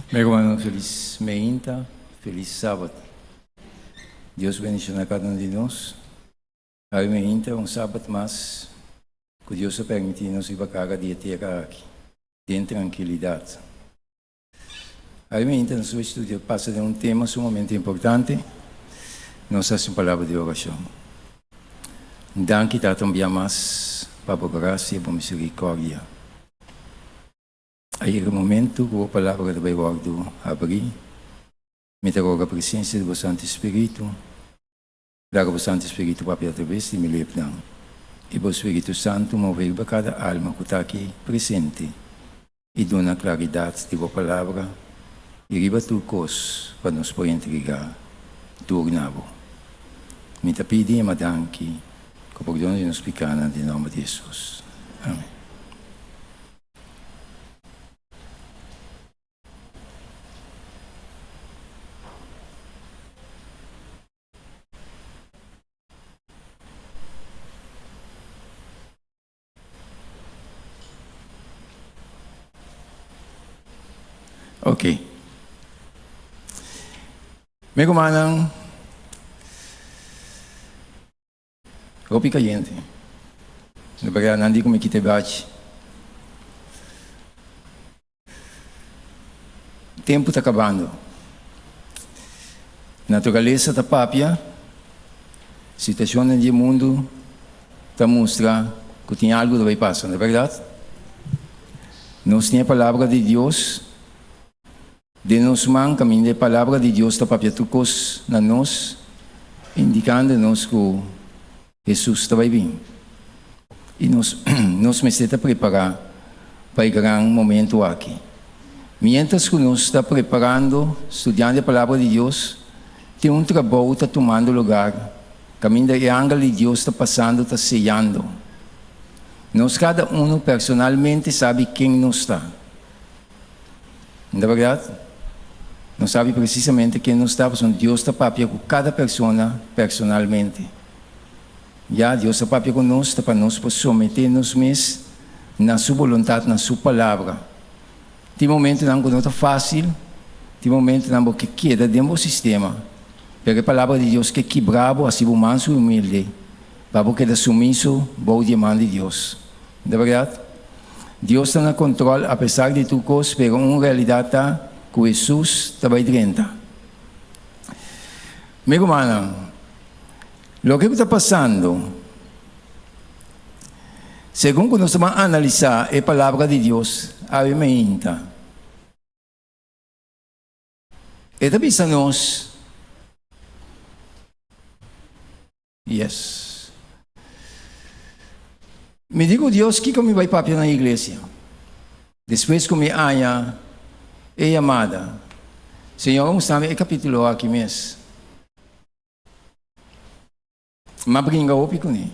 Mi rumannan felis meinta, felis sabat. Dios bendiciona cada un di nos. Awe meinta un sabat mas cu Dios a permiti nos riba cara di e tera aki den trankilidad. Awe meinta nos lo studia pasa den un tema sumamente importante. Nos haci un palabra di oracion. Danki Tata un bia mas pa bo gracia y bo misericordia. A yega momento ku bo palabra ta bai wòrdu habrí. Mi ta roga presensia di bo Santu Spiritu. Laga bo Santu Spiritu papia atraves di mi lepnan, i bo Spiritu Santu move riba kada alma ku ta aki presente i duna klaridat di bo palabra i riba tur kos pa nos por entregá tur na bo. Mi ta pidi i ma danki ku pordon di nos pikánan den nòmber di Hesus. Amen. Ok. Mi rumannan, Hopi cayente. No brea nan di cu mi kita e bachi. Tempo ta cabando. Naturalesa ta papia, situacionnan di e mundo ta mustra cu tin algo ta bay pasa, no ta berdad? Nos tin e palabra di Dios Den nos man kaminda e Palabra di Dios ta papia tur kos na nos, indikando nos ku Hesus ta bai bin. I nos nos mester ta prepará pa e gran momentu aki. Miéntras ku nos ta preparando, studiando e Palabra di Dios, tin un trabou ta tumando lugar kaminda e angel di Dios ta pasando ta seyando. Nos kada unu personalmente sabi ken nos ta. Na berdad, nos sabi precisamente ken nos ta pasobra Dios ta papia cu cada persona personalmente. Ya, Dios ta papia cu nos ta pa nos por somete nos mes na Su boluntad, na Su Palabra. Tin momentonan cu no ta facil, tin momentonan bo ke keda den bo sistema, pero e Palabra di Dios ke kibra bo, haci bo manso y humilde pa bo keda sumiso bou di e man di Dios. Na berdad, Dios ta na control apesar di tur cos, pero un realidad ta cu Hesus ta bay drenta. Mi rumannan, loke cu ta pasando, segun cu nos ta ban analisa e Palabra di Dios awe mainta, e ta bisa nos, Yes. Mi di ku Dios kiko mi bai papia na iglesia. Despues ku mi haña e yamada, Señor a mustra mi e kapitulo aki mes. M'a bringa hopi kuné.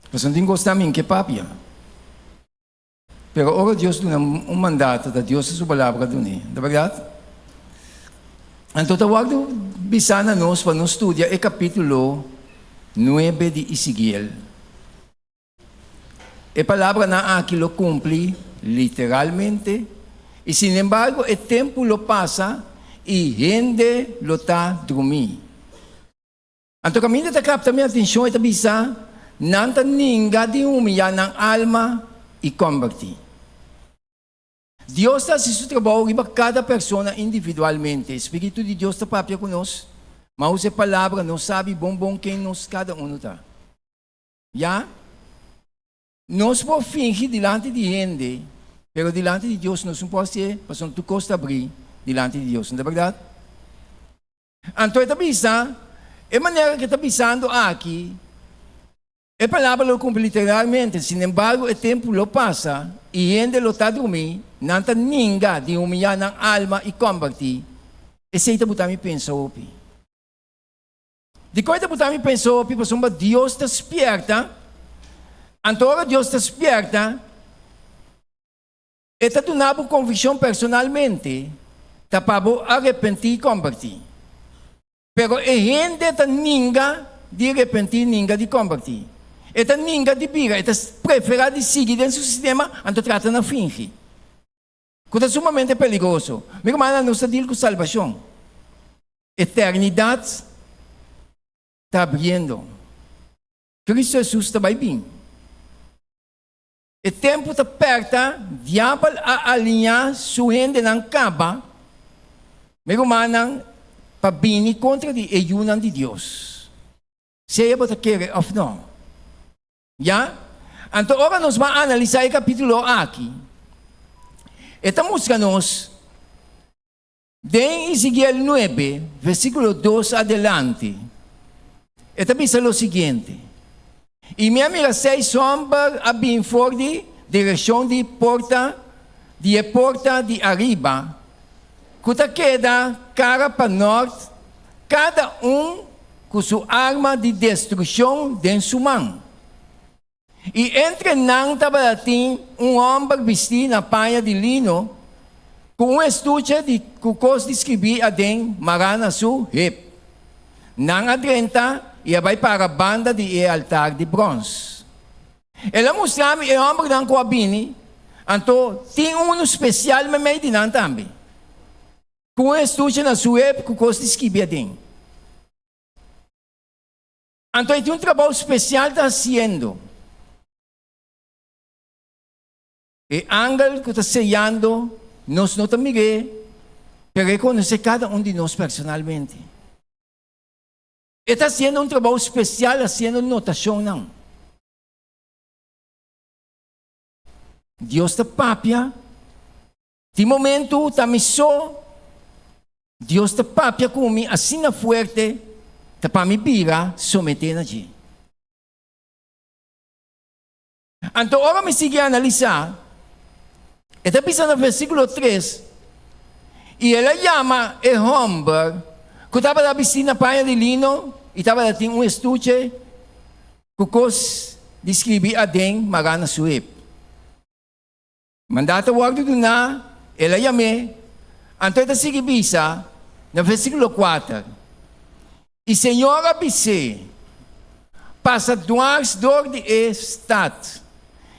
Pasobra tin kos ta mi ke papia. Pero ora Dios duna un mandato, ta Dios ta su palabra dun'é. Ta bèrdat? Anto ta wòrdu bisá na nos pa nos studia e kapítulo nuebe di Ezekiel. E palabranan aki lo kumpli literalmente, i sinembargo e tempu lo pasa i hende lo ta drumí. Anto kaminda ta kapta mi atenshon e ta bisa, Nan ta ninga di humiyá nan alma i kòmbertí. Dios ta hasi su trabou riba kada persona individualmente. E spiritu di Dios ta papia ku nos, ma usa e palabra nos sabi bon bon ken nos kada unu ta. Ya, nos por fingi dilanti di hende, pero dilanti di Dios nos no por hasié, pasobra tur kos ta abrí dilanti di Dios, no ta bèrdat? Anto e ta bisa, e manera ku e ta bisando aki, e palabra lo kumpli literalmente, sinembargo e tempu lo pasa i hende lo ta drumí, nan ta ninga di humiyá nan alma i kombertí. Esei ta buta mi pensa hopi. Dikon e ta buta mi pensa hopi? Pasobra Dios ta spierta, anto ora Dios ta spierta, E ta duna bo konvikshon personalmente ta pa bo arepentí i kombertí. Pero e hende ta ninga di repentí, ninga di kombertí. E ta ninga di bira, e ta preferá di sigui den su sistema anto trata na fingi. Ku ta sumamente peligroso. Mi rumannan, nos ta deal ku salbashon. Eternidat ta abriendo. Kristu Hesus ta bai bin. E tempu ta pèrta, diabel a aliñá su hendenan kaba, mi rumannan, pa bini kontra di e yunan di Dios. Sea bo ta kere òf nò. Ya? Anto ora nos ban analisá e kapítulo aki, e ta mustra nos den Ezekiel nuebe, versíkulo dos adelante, e ta bisa lo siguiente, I mi a mira seis hòmber a bin for di direkshon di porta di e porta di ariba, ku ta keda kara pa nòrt, kada un ku su arma di destrukshon den su man. I entre nan tabatin un hòmber bistí na paña di lino, ku un estuche di ku kos di skibí aden mará na su hep. Nan a drenta i a bai para banda di e altar di bròns. El a mustra mi e hòmbernan ku a bini, anto tin unu spesial meimei di nan tambe, ku un estuche na su hep ku kos di skibi aden. Anto e tin un trabou spesial ta hasiendo. E angel ku ta seyando nos no ta mir'é, pero e konosé kada un di nos personalmente. E ta hasiendo un trabou spesial hasiendo notashonnan. Dios ta papia. Tin momentu ta mi so, Dios ta papia ku mi asina fuerte ta pa mi bira someté na dje. Anto ora mi sigui analisá, e ta bisa na versíkulo tres, I el a yama e hòmber ku tabata bistí na paña di lino i tabata tin un estuche ku kos di skribí aden mará na su hep. Mandato wòrdu duná, el a yam'é. Anto e ta sigui bisa na versíkulo kuater, I Señor a bis'é, Pasa dwars dor di e stat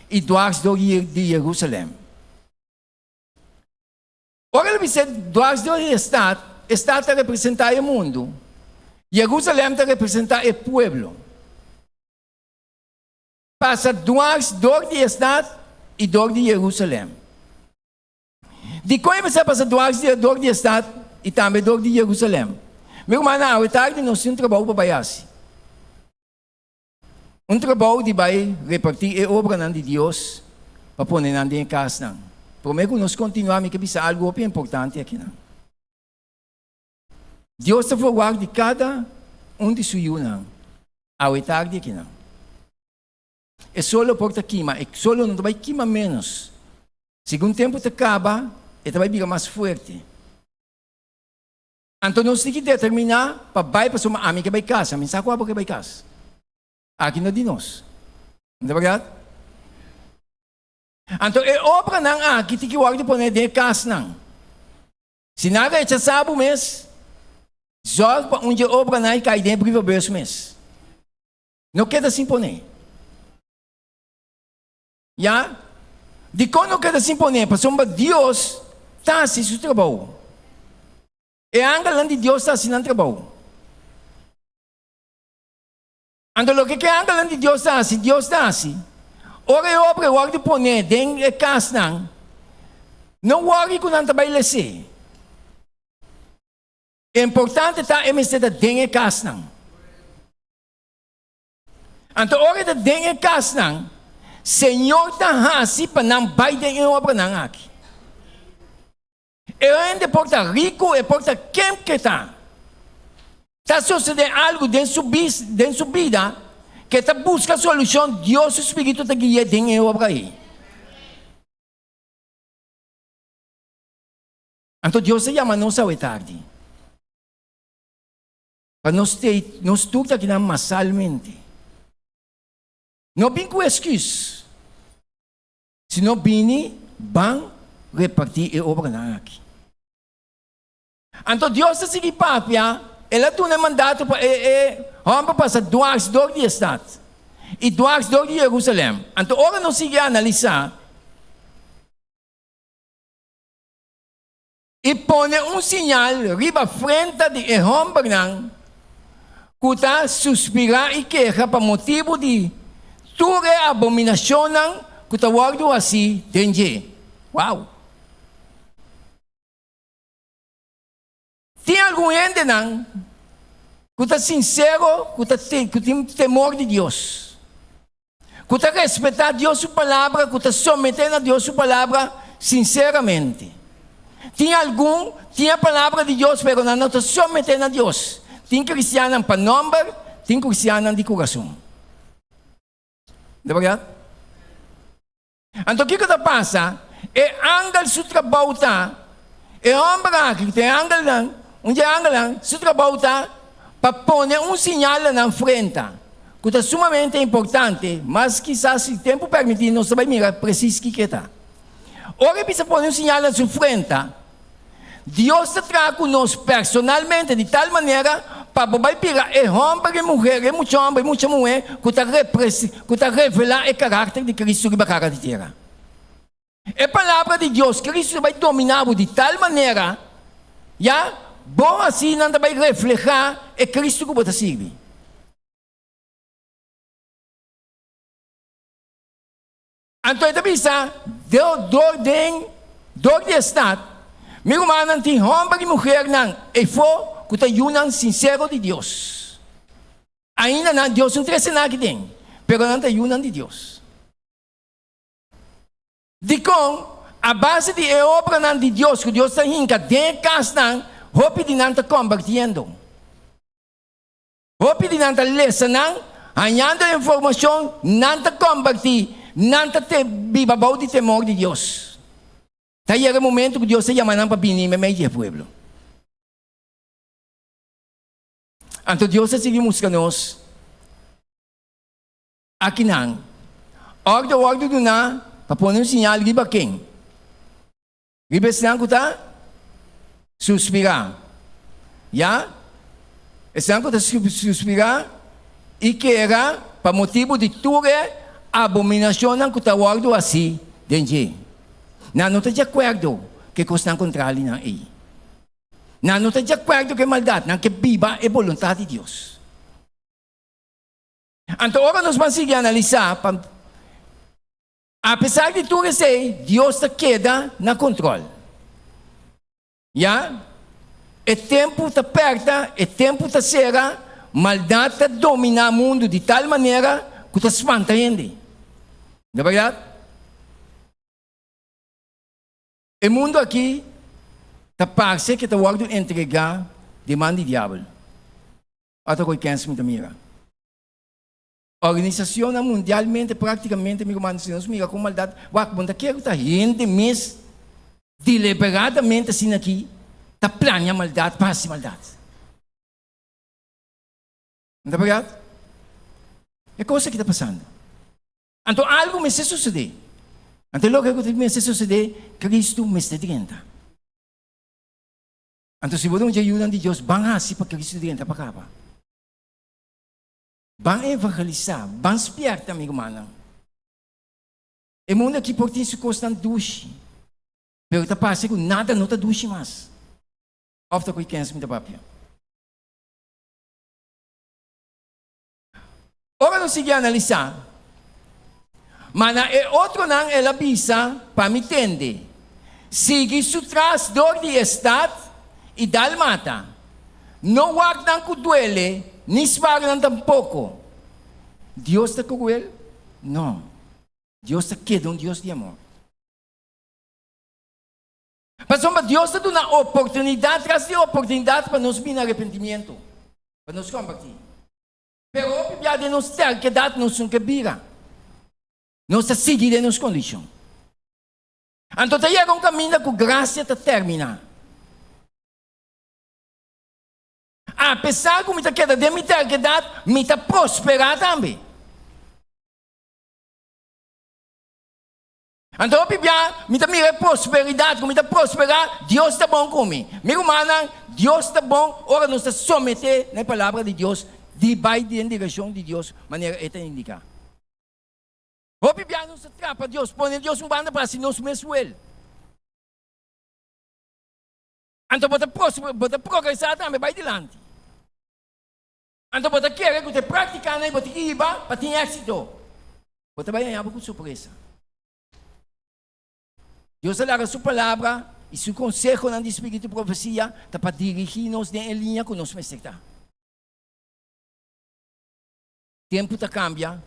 i dwars dor di Jerusalèm. Ora el a bis'é dwars dor di e stat, e stat ta representá e mundu, Jerusalèm ta representá e pueblo. Pasa dwars dor di e stat i dor di Jerusalèm. Dikon e mester pasa dwars dor di e stat i tambe dor di Jerusalèm? Mi rumannan, awe tardi nos tin un trabou pa bai hasi. Un trabou di bai repartí e obranan di Dios pa pone nan den e kasnan. Promé ku nos kontinuá, mi ke bisa algu hopi importante akinan. Dios ta forwak di kada un di su yunan awe tardi akinan. E sol lo por ta kima, e sol lo no ta bai kima ménos. Segun tempu ta kaba, e ta bai bira mas fuerte. Anto nos tin ki determiná pa bai pasobra ami ke bai kas, ami sa ku abo ke bai kas. Aki no di nos. No ta bèrdat? Anto e obranan aki tin ki wòrdu pone den e kasnan. Si nan rechasá bo mes, zòrg pa un dje obranan ei kai den e brievenbus mes. No keda sin pon'é. Ya. Dikon no keda sin pon'é? Pasobra Dios ta hasi su trabou. E angelnan di Dios ta hasi nan trabou. Anto loke ku e angelnan di Dios ta hasi, Dios ta hasi. Ora e obra e wòrdu poné den e kasnan, no wòri ku nan ta bai les'é. Importante ta e mester ta den e kasnan. Anto ora e ta den e kasnan, Señor ta hasi pa nan bai den e obranan aki. E hende por ta riku, e por ta ken ke ta. Ta sosodé algu den su bis, den su bida ke ta buska solushon, Dios su spiritu ta gui'é den e obra ei. Anto Dios ta yama nos awe tardi pa nos tei, nos tur ta kinan masalmente. No bin ku esküs. Si no bini, ban repartí e obranan aki. Anto Dios ta sigui papia, El a duna e mandato pa e e hòmber pasa dwars dor di e stat i dwars dor di Jerusalèm. Anto ora nos sigui analisá. I pone un siñal riba frenta di e hòmbernan ku ta suspirá i keha pa motibu di tur e abominashonnan ku ta wòrdu hasí den dje. Wou! Tin algun hendenan ku ta sinsero, ku ta ku tin temor di Dios, ku ta respetá Dios su Palabra, ku ta someté na Dios su Palabra sinseramente. Tin algun tin e Palabra di Dios pero nan no ta someté na Dios. Tin kristiannan pa nòmber, tin kristiannan di kurason. Ta bèrdat? Anto kiko ta pasa? E angel su trabou ta, e hòmber aki ku ta e angelnan, un di e angelnan, su trabou ta pa pone un siñal na nan frenta, ku ta sumamente importante, mas kisas si tempu permití nos ta bai mira presis kiko e ta. Ora e bisa pone un siñal na su frenta, Dios ta traha ku nos personalmente di tal manera pa bo bai bira e hòmber i muher, e mucha hòmber i mucha muhé ku ta ku ta revelá e karakter di Kristu riba kara di tera. E Palabra di Dios, Kristu ta bai dominá bo di tal manera, ya, bo hasinan ta bai reflehá e Kristu ku bo ta sirbi. Anto e ta bisa, Dor den dor di e stat, mi rumannan tin hòmber i muhernan eifó ku ta yunan sinsero di Dios. Ainda nan, Dios no trese nan aki den, pero nan ta yunan di Dios. Dikon? A base di e obranan di Dios ku Dios ta hinka den e kasnan, hopi di nan ta kombertiendo. Hopi di nan ta lesa nan, hañando e informashon, nan ta kombertí, nan ta biba bou di temor di Dios. Ta yega e momentu ku Dios ta yama nan pa bini meimei di e pueblo. Anto Dios ta sigui muska nos akinan. Òrdu a wòrdu duná pa pone un siñal riba ken? Riba esnan ku ta suspirá. Ya, esnan ku ta suspirá i kera pa motibu di tur e abominashonnan ku ta wòrdu hasí den dje. Nan no ta di akuerdo ku e kosnan kontralinan ei. Nan no ta di akuerdo ku e maldat. Nan ke biba e boluntat di Dios. Anto ora nos ban sigui analisá pa. Apesar di tur esei, Dios ta keda na kontrol. Ya, e tempu ta pèrta, e tempu ta sera, maldat ta dominá mundu di tal manera ku ta spanta hende. No bèrdat? E mundu aki ta parse ke ta wòrdu entregá den man di diabel. Ota ku e kèns mi ta mira. Organisacionnan mundialmente practicamente mi ruman si nos mira con maldad wak bo ta kere cu ta hende mes deliberadamente asina aki ta plania maldad pa haci maldad. No ta berdad? E cos aki ta pasando. Anto algo mester sucede. Anto e loke cu mester sucede Cristo mester drenta. Anto si bo ta un dje yunan di Dios ban haci pa Cristo drenta pa caba. Ban evangelisá, ban spièrta, mi rumannan. E mundu akí por tin su kosnan dushi, pero ta parse ku nada no ta dushi mas. Òf ta ku e kens mi ta papia? Ora nos sigui analisá, ma na e otronan el a bisa pa mi tende, Sigui su tras dor di e stat i dal mata. No wak nan ku duele, ni spara nan tampoko. Dios ta kruel? No. Dios ta keda un Dios di amor. Pasobra Dios ta duna oportunidat tras di oportunidat pa nos bini arepentimiento, pa nos kombertí. Pero hopi bia den nos terkedat nos no ke bira. Nos ta sigui den nos kondishon. Anto ta yega un kaminda ku grasia ta terminá. Apesar ku mi ta keda den mi terkedat, mi ta prosperá tambe. Anto hopi bia mi ta mira e prosperidat ku mi ta prosperá, Dios ta bon ku mi. Mi rumannan, Dios ta bon ora nos ta someté na e Palabra di Dios di bai den direkshon di Dios manera e ta indiká. Hopi bia nos ta trapa Dios, pone Dios un banda pa hasi nos mes wel. Anto bo ta bo ta progresá tambe bai dilanti. Anto bo ta kere ku ta e práktikanan ei bo tin hiba pa tin éksito. Bo ta bai haña bo ku sorpresa. Dios a laga su Palabra i su konsehonan di spiritu profesia ta pa dirigí nos den e liña ku nos mester ta. Tempu ta kambia,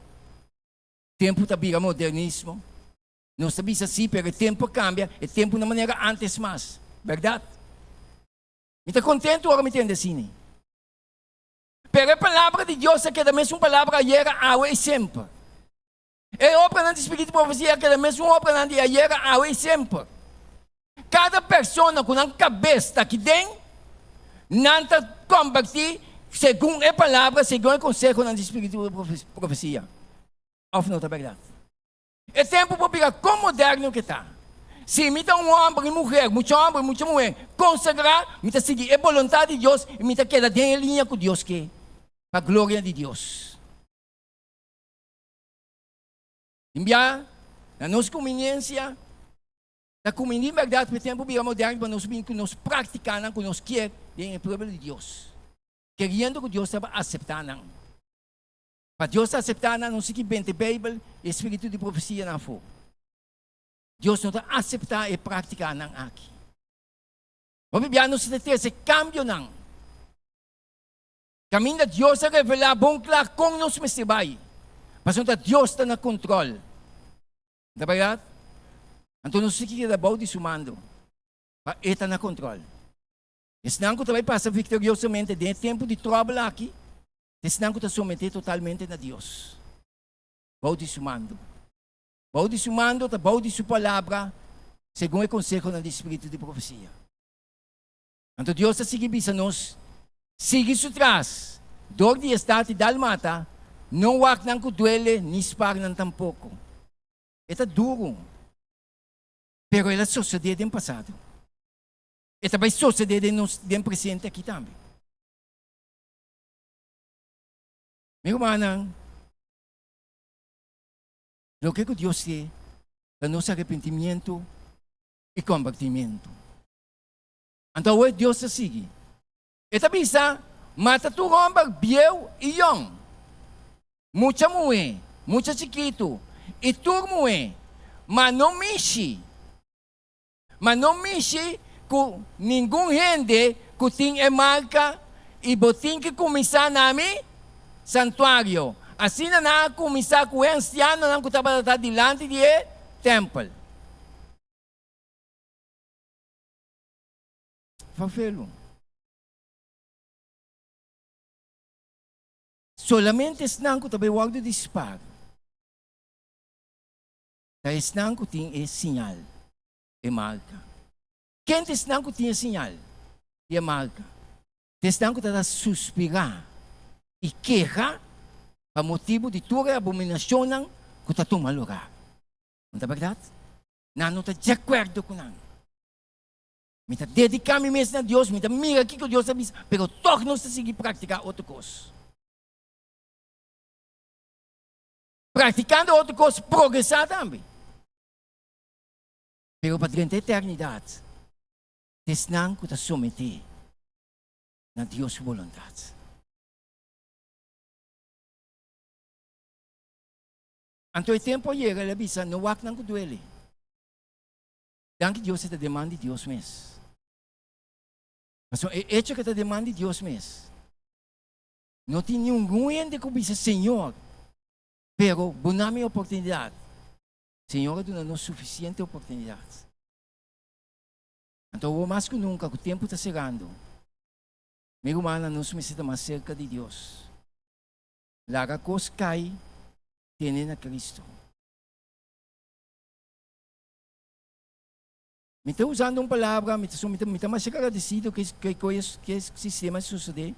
tempu ta bira modernismo. Nos ta bisa sí, pero e tempu a kambia, e tempu no manera ántes mas, bèrdat? Mi ta kontentu ora mi tende asina. Pero e Palabra di Dios a keda mesun palabra ayera, awe i semper. E obranan di spiritu profesia a keda mesun obranan di ayera, awe i semper. Kada persona ku nan kabes ta aki den, nan ta kombertí segun e palabra, segun e konsehonan di spiritu profesia. Òf no ta bèrdat? E tempu por bira kon moderno ke ta. Si mi ta un hòmber i muher, mucha hòmber i mucha muher konsagrá, mi ta sigui e boluntat di Dios i mi ta keda den e liña ku Dios ke, pa gloria di Dios. Tin bia, na nos kuminiensia, ta kuminí bèrdat ku e tempu bira moderno pa nos bin ku nos práktikanan ku nos kier den e pueblo di Dios, keriendo ku Dios ta aseptá nan. Pa Dios aseptá nan, nos sigui bente Beibel i e spiritu di profesianan afó. Dios no ta aseptá e práktikanan aki. Hopi bia nos ta trese kambionan. Kaminda Dios a revelá bon kla kon nos mester bai, pasobra ta Dios ta na kontrol. No ta bèrdat? Anto nos tin ki keda bou di su mando, pa e ta na kontrol. Esnan ku ta bai pasa viktoriosamente den e tempu di tròbel aki, ta esnan ku ta someté totalmente na Dios, bou di su mando. Bou di su mando ta bou di su Palabra, segun e konsehonan di spiritu di profesia. Anto Dios ta sigui bisa nos, Sigui su tras, dor di e stat di dal mata, no wak nan ku duele ni spar nan tampoko. E ta duru, pero el a sosodé den pasado. E ta bai sosodé den nos den presente aki tambe. Mi rumannan, loke ku Dios ke ta nos arepentimiento i kombertimiento. Anto awe Dios ta sigui. E ta bisa, Mata tur hòmber bieu i yòn, mucha muhé, mucha chikitu i tur muhé, ma no mishi, ma no mishi ku ningun hende ku tin e marka, i bo tin ki kuminsá na mi santuario. Asina nan a kuminsá ku e ansianonan ku tabata ta dilanti di e tèmpel. Fafelu. Solamente esnan ku ta bai wòrdu di spar ta esnan ku tin e siñal, e marka. Ken ta esnan ku tin e siñal i e marka? Ta esnan ku ta ta suspirá i keha pa motibu di tur e abominashonnan ku ta tuma lugá. No ta bèrdat? Nan no ta di akuerdo ku nan. Mi ta dediká mi mes na Dios, mi ta mira kiko Dios ta bisa, pero tòg nos ta sigui praktiká otro kos. Praktikando otro kos, progresá tambe. Pero pa drenta eternidat, ta esnan ku ta someté na Dios su boluntat. Anto e tempu a yega, el a bisa, No wak nan ku duele. Danki Dios e ta den man di Dios mes. Pasobra e echo ku e ta den man di Dios mes, no tin ningun hende ku bisa, Señor, pero bo na mi oportunidat. Señor a duna nos sufisiente oportunidat. Anto awor mas ku nunka ku tempu ta serando, mi rumannan, nos mester ta mas serka di Dios. Laga kos kai, tene na Cristo. Mi ta usando un palabra, mi ta mi ta mi ta masha agradecido ke ke ke ke sistema a sucede.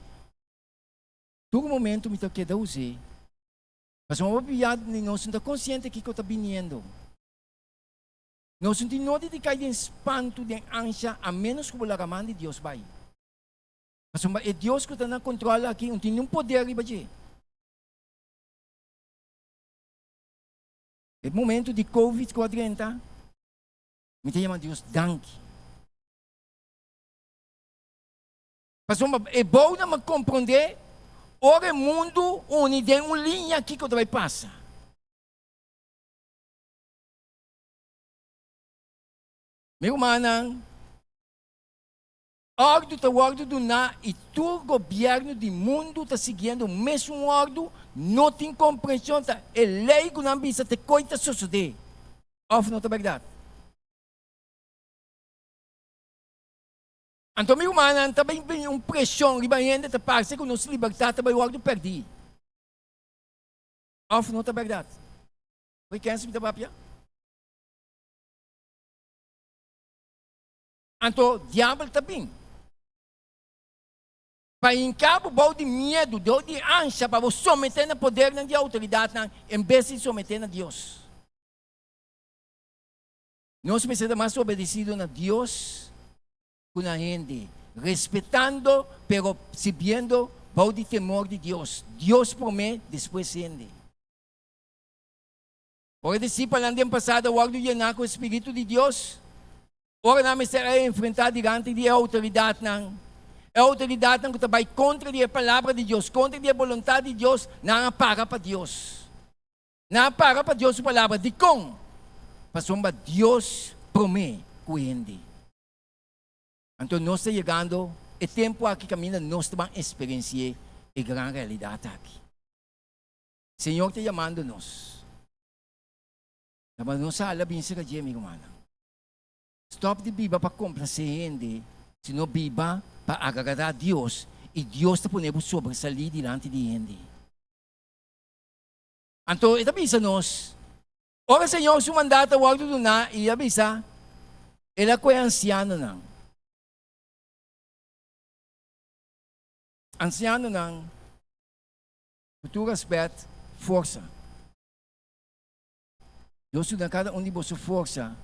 Tur momento mi ta keda us'é. Pasobra hopi bia nos no ta consciente kiko ta biniendo. Nos no tin nodi di kai den spantu, den ansha, a menos ku bo laga man di Dios bai. Pasobra e Dios ku ta na control aki no tin niun poder riba dje. E momento di covid ku a drenta, mi ta yama Dios danki. Pasobra e bounan a komprondé ora e mundu uni den un liña kiko ta bai pasa. Mi rumannan, òrdu ta wòrdu duná i tur gobièrnu di mundu ta siguiendo mesun òrdu, no tin komprenshon ta e lei ku nan bisa te koi ta sosodé òf no ta bèrdat. Anto mi rumannan, ta bin bini un preshon riba hende ta parse ku nos libertat ta bai wòrdu pèrdí. Òf no ta bèrdat? Por kens mi ta papia? Anto diabel ta bin pa hinka bo bou di miedu, dor di ansha pa bo someté na podernan di outoridatnan en bes di someté na Dios. Nos mester ta mas obedesido na Dios ku na hende, respetando pero sirbiendo bou di temor di Dios. Dios promé, despues hende. Ora e disipelnan den pasado a wòrdu yená ku e spiritu di Dios, ora nan mester a enfrentá dilanti di e outoridatnan, e outoridatnan ku ta bai kontra di e Palabra di Dios, kontra di e boluntat di Dios, nan a para pa Dios. Nan a para pa Dios su Palabra. Dikon? Pasobra Dios promé ku hende. Anto nos ta yegando e tempu aki kaminda nos ta ban eksperensi'é e gran realidat aki. Señor ta yamando nos. Ta nos hala bin serka dje, mi rumannan. Stòp di biba pa komplasé hende, sino biba pa agradá Dios, i Dios ta pone bo sobresalí dilanti di hende. Anto e ta bisa nos, ora Señor su mandato a wòrdu duná i a bisa, El a kohe ansianonan. Ansianonan. Ku tur rèspèt, forsa. Dios duna kada un di boso forsa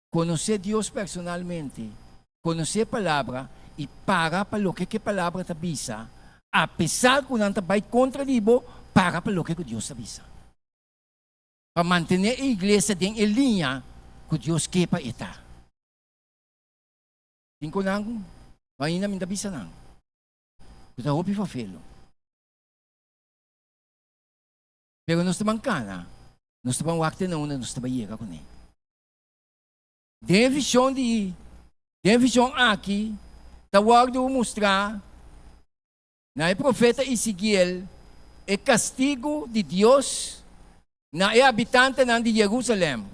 konosé Dios personalmente, konosé e Palabra i para pa loke ku e Palabra ta bisa, apesar ku nan ta bai kontra di bo, para pa loke ku Dios ta bisa. Pa mantené e iglesia den e liña ku Dios ke pa e ta. Tin ku nan ainda mi ta bisa nan ku ta hopi fafelo. Pero nos ta ban kana, nos ta ban wak te na unda nos ta bai yega kuné. Den e vishon di den e vishon aki ta wòrdu mustrá na e profeta Ezekiel e kastigu di Dios na e habitantenan di Jerusalèm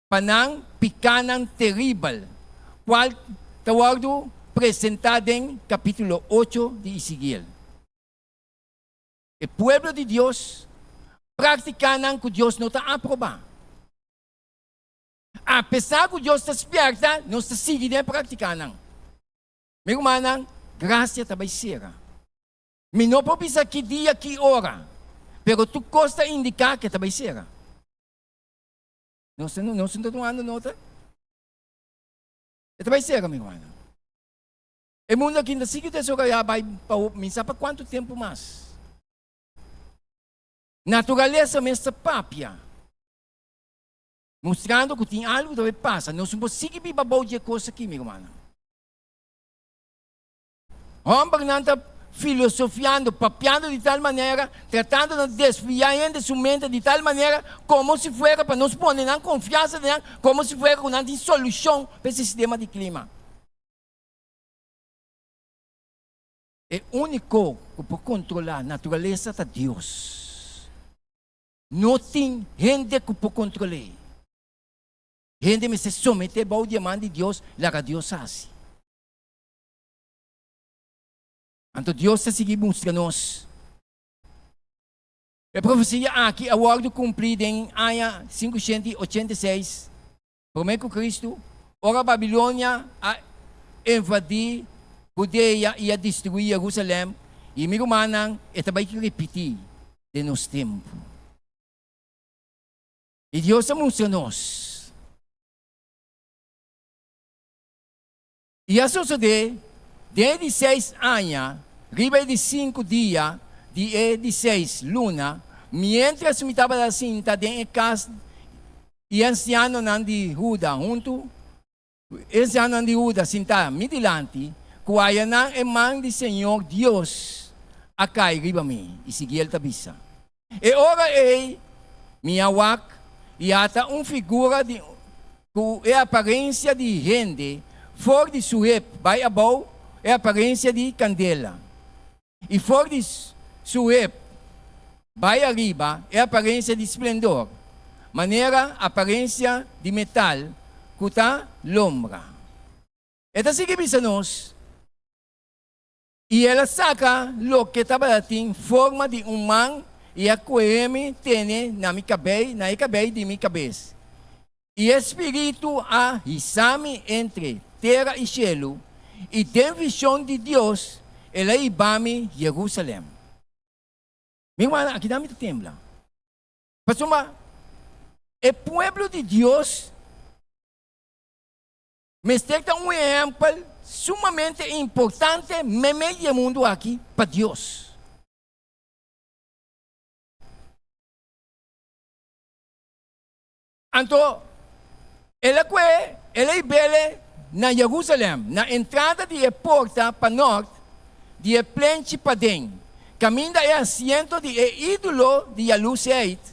pa nan pikánan teribel, kual ta wòrdu presentá den kapítulo ocho di Ezekiel. E pueblo di Dios práktikanan ku Dios no ta aprobá. Apesar ku Dios ta spièrta, nos ta sigui den e práktikanan. Mi rumannan, grasia ta bai sera. Mi no por bisa ki dia, ki ora, pero tur kos ta indiká ku e ta bai sera. Nos nos no ta tumando nota? E ta bai sera, mi rumannan. E mundu aki ta sigui desorayá bai pa mi sa pa kuantu tempu mas. Naturalesa mes ta papia, mustrando ku tin algu ta bai pasa. Nos no por sigui biba bou di e kos aki, mi rumannan. Hòmbernan ta filosofiando, papiando di tal manera, tratando na desviá hende su mente di tal manera komo si fuera pa nos pone nan konfiansa den nan, komo si fuera ku nan tin solushon pa e sistema di klima. E úniko ku por kontrolá naturalesa ta Dios. No tin hende ku por kontrol'é. Hende mester someté bou di e man di Dios, laga Dios hasi. Anto Dios ta sigui mustra nos. E profesia aki a wòrdu kumplí den aña 586 Promé ku Kristu, ora Babilonia a invadí Hudea i a destruí Jerusalèm, i mi rumannan, e ta bai ripití den nos tempu. I Dios a mustra nos. I a sosodé den e di seis aña, riba e di sinku dia di e di seis luna, miéntras mi tabata sinta den e kas i e ansianonan di Huda huntu, e ansianonan di Huda sintá mi dilanti, Ku ayanan e man di Señor Dios a kai riba mi, i sigui el ta bisa. E ora ei mi a wak i ata un figura di ku e aparensia di hende for di su hep bai abou e aparensia di kandela, i for di su hep bai ariba e aparensia di splendor, manera aparensia di metal ku ta lombra. E ta sigui bisa nos, I el a saka loke tabatin forma di un man i a kohe mi tene na mi kabei, na e kabei di mi kabes. I e spiritu a hisa mi entre tera i shelu, i den vishon di Dios el a hiba mi Jerusalèm. Mi rumannan, akinan mi ta tembla, pasobra e pueblo di Dios Mester ta un ehèmpel sumamente importante meimei di e mundu aki pa Dios. Anto el a kue el a hib'el na Jerusalèm, na entrada di e porta panòrt di e plenchi paden, kaminda e asiento di e ídolo di yalusheit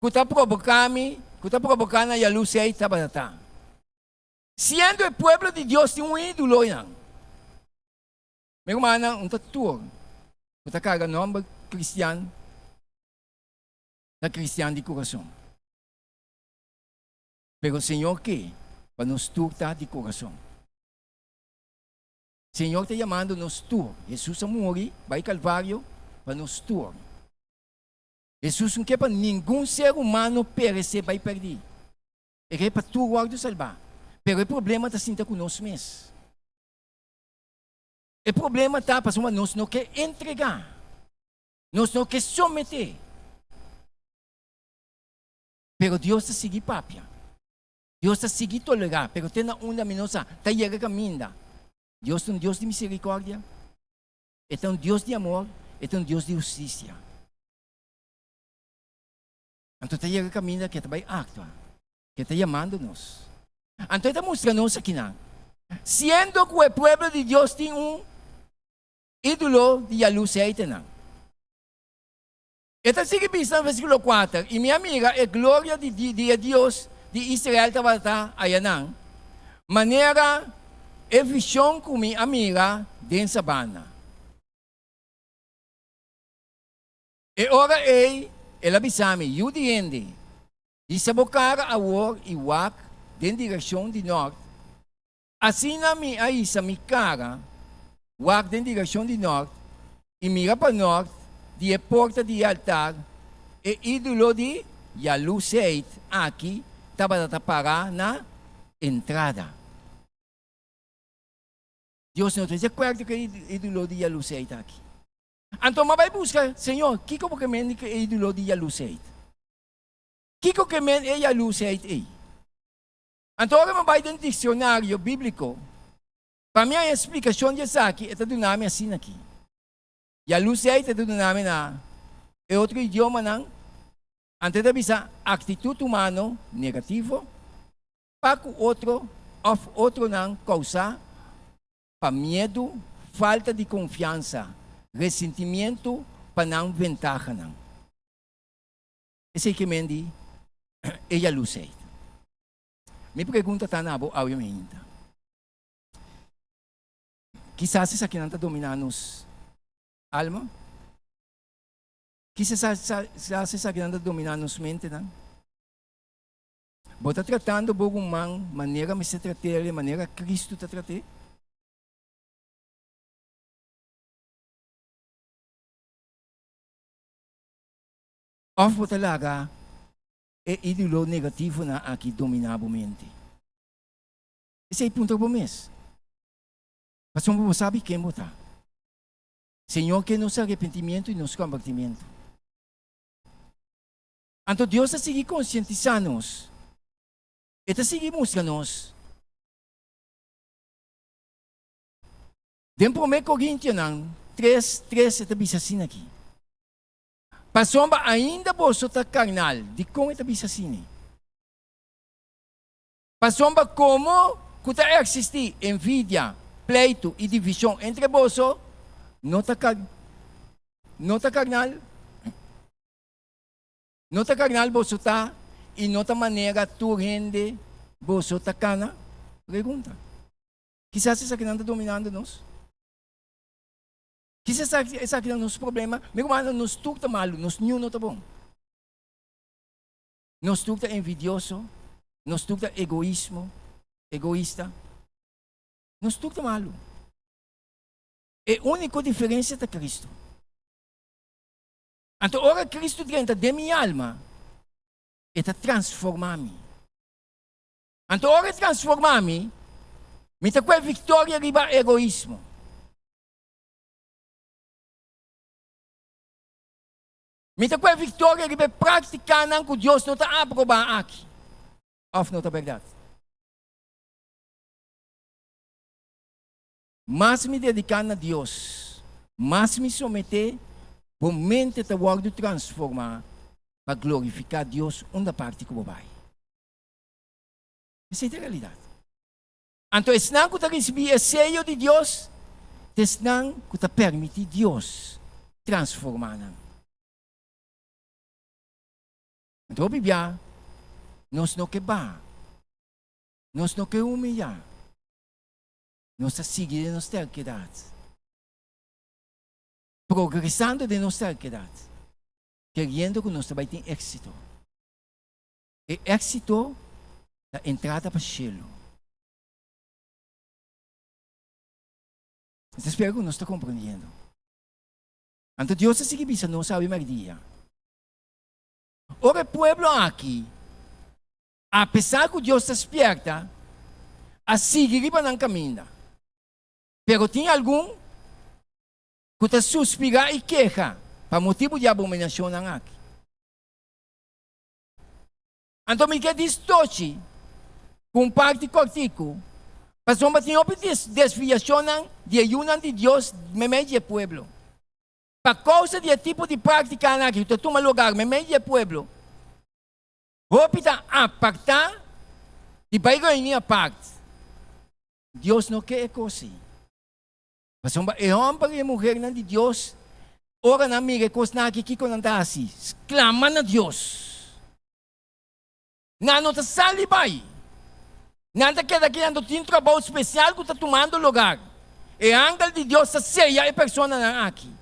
ku ta proboká mi, ku ta proboká nan yalusei tabata ta. Siendo e pueblo di Dios tin un ídolo einan. Mi rumannan, un ta tur ku ta karga nòmber kristian ta kristian di kurason. Pero Señor ke pa nos tur ta di kurason. Señor ta yamando nos tur. Hesus a muri bai Kalvario pa nos tur. Hesus no ke pa ningun ser humano peresé bai pèrdí. E ke pa tur wòrdu salbá. Pero e problema ta sinta ku nos mes. E problema ta pasobra nos no ke entregá. Nos no ke someté. Pero Dios ta sigui papia. Dios ta sigui tolerá. Pero te na unda mi no sa. Ta yega kaminda. Dios ta un Dios di miserikòrdia. E ta un Dios di amor, e ta un Dios di hustisia. Anto ta yega kaminda ku e ta bai aktua, ku e ta yamando nos. Anto e ta mustra nos akinan, siendo ku e pueblo di Dios tin un ídolo di yaluseitenan. E ta sigui bisa na versíkulo kuater, I mi a mira e gloria di di e Dios di Israel tabata ayanan, manera e vishon ku mi a mira den sabana. E ora ei el a bisa mi, Yu di hende, hisa bo kara awor i wak den direkshon di nòrt. Asina mi a hisa mi kara wak den direkshon di nòrt i mira pa nòrt di e porta di e altar, e ídolo di yaluseit aki tabata ta pará na entrada. Dios no ta di akuerdo ku e ídolo di yaluseit aki. Anto mi a bai buska, Señor, kiko bo ke men di ku e ídolo di yaluseit? Kiko ke men e yaluseit ei? Anto ora mi bai den diksionario bíbliko, pa mi haña splikashon di esaki, e ta duna mi asina aki. Yalusei ta duna mi na e otro idiomanan, anto e ta bisa aktitut humano negativo pa ku otro òf otronan kousá pa miedu, falta di konfiansa, resentimientu pa nan ventahanan. Esei ke men di e yaluseit. Mi pregunta ta na bo awe mainta. Kisas esakinan ta dominá nos alma? Kisas esakinan ta dominá nos mentenan? Bo ta tratando bo ruman manera mester trat'el, manera Kristu ta trat'é? Òf bo ta laga e ídolo negativonan aki dominá bo mente? Esei puntra bo mes, pasobra bo sabi ken bo ta. Señor ke nos arepentimiento i nos kombertimiento. Anto Dios ta sigui konsientisá nos, E ta sigui mustra nos. Den Promé Korintionan tres, tres e ta bisa asina aki. Pasobra ainda boso ta karnal. Dikon e ta bisa asina? Pasobra komo ku ta eksistí envidia, pleitu i divishon entre boso, no ta no ta karnal? No ta karnal boso ta i no ta manera tur hende boso ta kana? Pregunta. Kisas esakinan ta dominando nos? Kisas esakinan nos problema? Mi rumannan, nos tur ta malu, nos niun no ta bon. Nos tur ta envidioso, nos tur ta egoismo, egoista. Nos tur ta malu. E úniko diferensia ta Kristu. Anto ora Kristu drenta den mi alma, e ta transformá mi. Anto ora e transformá mi, mi ta kue viktoria riba egoismo. Mi ta kue viktoria riba e práktikanan ku Dios no ta aprobá aki. Òf no ta bèrdat? Mas mi dediká na Dios, mas mi someté, bo mente ta wòrdu transformá pa glorifiká Dios unda parti ku bo bai. Esei ta e realidat. Anto esnan ku ta risibí e seyo di Dios ta esnan ku ta permití Dios transformá nan. Anto hopi bia nos no ke baha, nos no ke humiyá. Nos ta sigui den nos terkedat, progresando den nos terkedat, keriendo ku nos ta bai tin éksito. E éksito ta entrada pa shelu. Mi ta spera ku nos ta komprendiendo. Anto Dios ta sigui bisa nos awe mèrdia, Ora e pueblo aki Apesar ku Dios ta spièrta, a sigui riba nan kaminda. Pero tin algun ku ta suspirá i keha pa motibu di abominashonnan aki. Anto mi ke distochi ku un parti kòrtiku, pasobra tin hopi desviashonnan di e yunan di Dios meimei di e pueblo. Pa kousa di e tipo di práktikanan aki ku ta tuma lugar meimei di e pueblo, Hopi ta apartá di bai reuní apart. Dios no ke e kos ei. Pasobra e hòmber i e muhernan di Dios, ora nan mira e kosnan aki, kiko nan ta hasi? Sklama na Dios. Nan no ta sali bai. Nan ta keda aki, nan tin trabou spesial ku ta tumando lugar. E angel di Dios ta seya e personanan aki.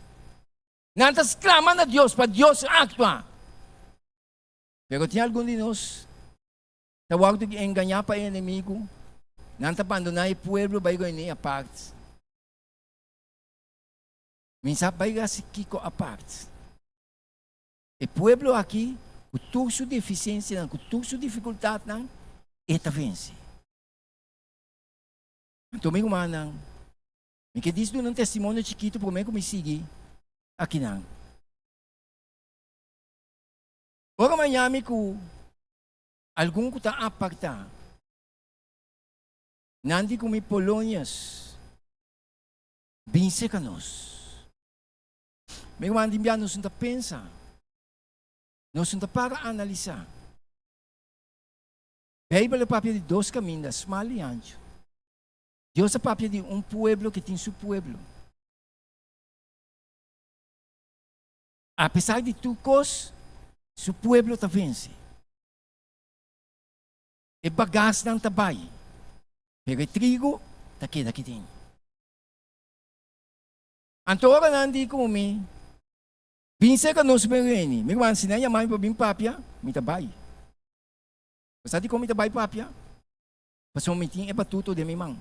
Nan ta sklama na Dios pa Dios aktua. Pero tin algun di nos ta wòrdu engañá pa e enemigu, nan ta bandoná e pueblo bai reuní apart. Mi sa bai hasi kiko apart. E pueblo aki, ku tur su defisiensianan, ku tur su difikultatnan, e ta vense. Anto mi rumannan, mi ke dis duna un testimonio chikitu promé ku mi sigui akinan. Ora maña mi ku algun ku ta apartá, nan di ku mi Polonius, bin serka nos. Mi ruman di bia nos no ta pensa, nos no ta para analisá. Beibel a papia di dos kaminda, smal i anchu. Dios a papia di un pueblo ke tin su pueblo. Apesar di tur kos, su pueblo ta vense. E bagasnan ta bai, pero e trigo ta keda aki den. Anto ora nan di ku mi, Bin serka nos ben reni. Mi ruman, si nan yama mi pa bin papia, mi ta bai. Bo sa dikon mi ta bai papia? Pasobra mi tin e batuto den mi man.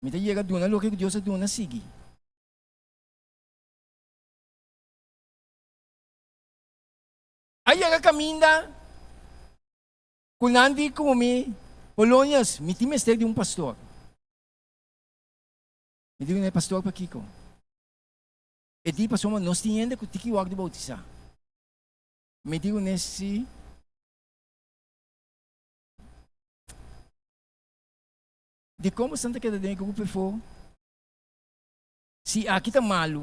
Mi ta yega duna loke ku Dios a duna sigui. A yega kaminda ku nan di ku mi, Polonius, mi tin mester di un pastor. Mi di kuné, Pastor pakiko? E di, Pasobra nos tin hende ku tiki wòrdu boutisá. Mi di kuné, Si. Dikon boso ta keda den e grupo efo? Si aki ta malu,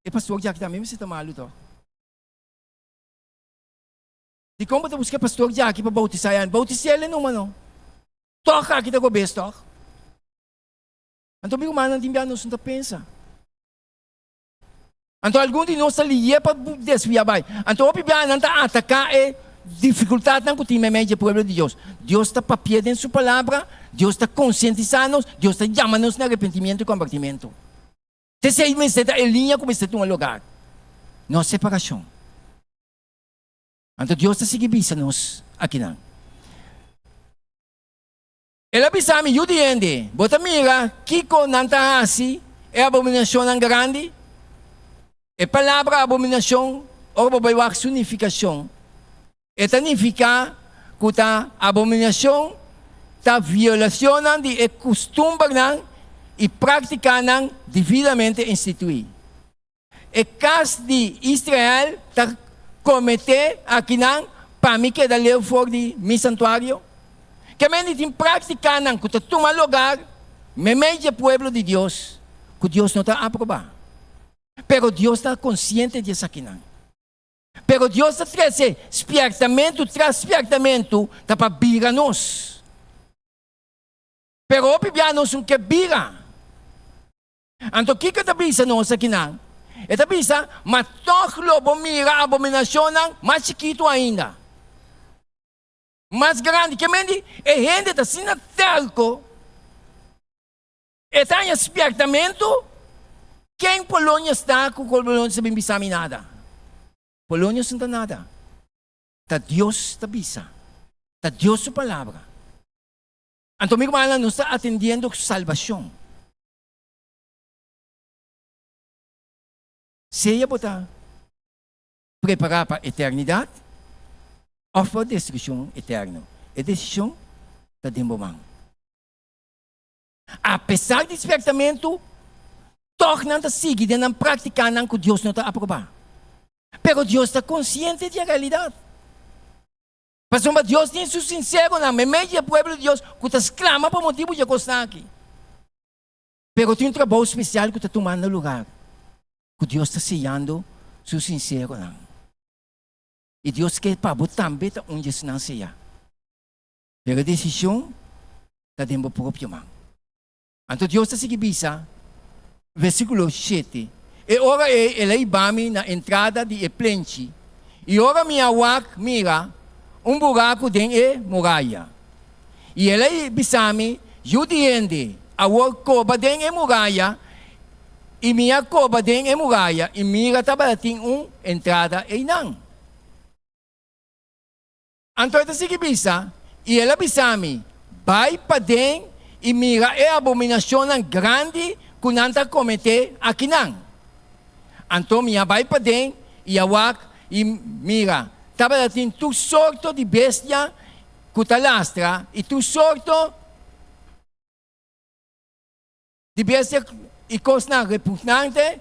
e pastor djaki tambe mester ta malu tòg? Dikon bo ta buska e pastor djaki pa boutisá e alma? Boutis'é el e numa no. Tòg aki ta gobes tòg? Anto mi rumannan tin bia nos no ta pensa. Anto algun di nos ta lié pa desviá bai. Anto hopi bia nan ta ataká e difikultatnan ku tin meimei dje pueblo di Dios. Dios ta papia den su Palabra, Dios ta konsientisá nos, Dios ta yama nos na arepentimiento i kombertimentu. T'esei mester ta e liña ku mester tuma lugar, no separashon. Anto Dios ta sigui bisa nos akinan. El a bisa mi, Yu di hende, bo ta mira kiko nan ta hasi e abominashonnan grandi? E palabra abominashon, ora bo bai wak su nifikashon, e ta nifiká ku ta abominashon ta violashonnan di e kustumbernan i práktikanan dividamente instituí. E kas di Israel ta kometé akinan pa mi keda leu for di mi santuario? Ke men di tin práktikanan ku ta tuma lugar meimei dje pueblo di Dios ku Dios no ta aprobá. Pero Dios ta konsiente di esakinan. Pero Dios ta trese spièrtamentu tras spièrtamentu ta pa bira nos. Pero hopi bia nos no ke bira. Anto kiko e ta bisa nos akinan? E ta bisa, Ma tòg lo bo mira abominashonnan mas chikitu ainda, mas grandi. Ke men di, e hende ta asina tèrko, e ta haña spièrtamentu. Ken Polonius ta ku Polonius ta bin bisa mi nada? Polonius no ta nada. Ta Dios ta bisa. Ta Dios su palabra. Anto mi rumannan, nos ta atendiendo salbashon. Sea bo ta prepará pa eternidat òf pa destrukshon eterno, e desishon ta den bo man. Apesar di spèrtamentu, tòg nan ta sigui den nan práktikanan ku Dios no ta aprobá. Pero Dios ta konsiente di e realidat. Pasobra Dios tin su sinseronan meimei di e pueblo di Dios ku ta sklama pa motibu di e kosnan aki. Pero tin un trabou spesial ku ta tumando lugar, ku Dios ta seyando su sinseronan. I Dios ke pa bo tambe ta un di esnan seyá. Pero e desishon ta den bo propio man. Anto Dios ta sigui bisa, versíkulo shete, E ora ei el a hiba mi na entrada di e plenchi, i ora mi a wak, mira, un buraku den e muraya. I el a bisa mi, Yu di hende, awor koba den e muraya. I mi a koba den e muraya, i mira tabatin un entrada einan. Anto e ta sigui bisa, I el a bisa mi, Bai paden i mira e abominashonnan grandi ku nan ta kometé akinan. Anto mi a bai paden i a wak, i mira, tabatin tur sorto di bestia ku ta lastra i tur sorto di bestia i kosnan repugnante,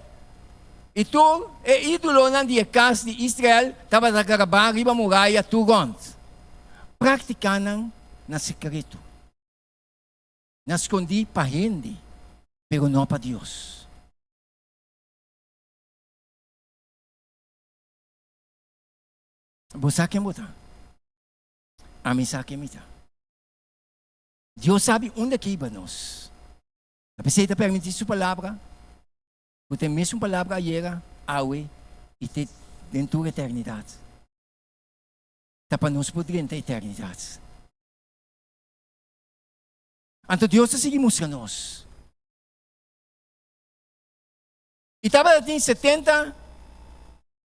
i tur e ídolonan di e kas di Israel tabata grabá riba muraya tur rònt. Praktiká nan na sekreto, na skondí pa hende, pero no pa Dios. Bo sa ken bo ta? Ami sa ken mi ta. Dios sabi unda ke hiba nos. Ta p'esei ta permití su Palabra, ku ta e mesun Palabra ayera, awe i te den tur eternidat. Ta pa nos por drenta eternidat. Anto Dios ta sigui mustra nos. I tabatin 70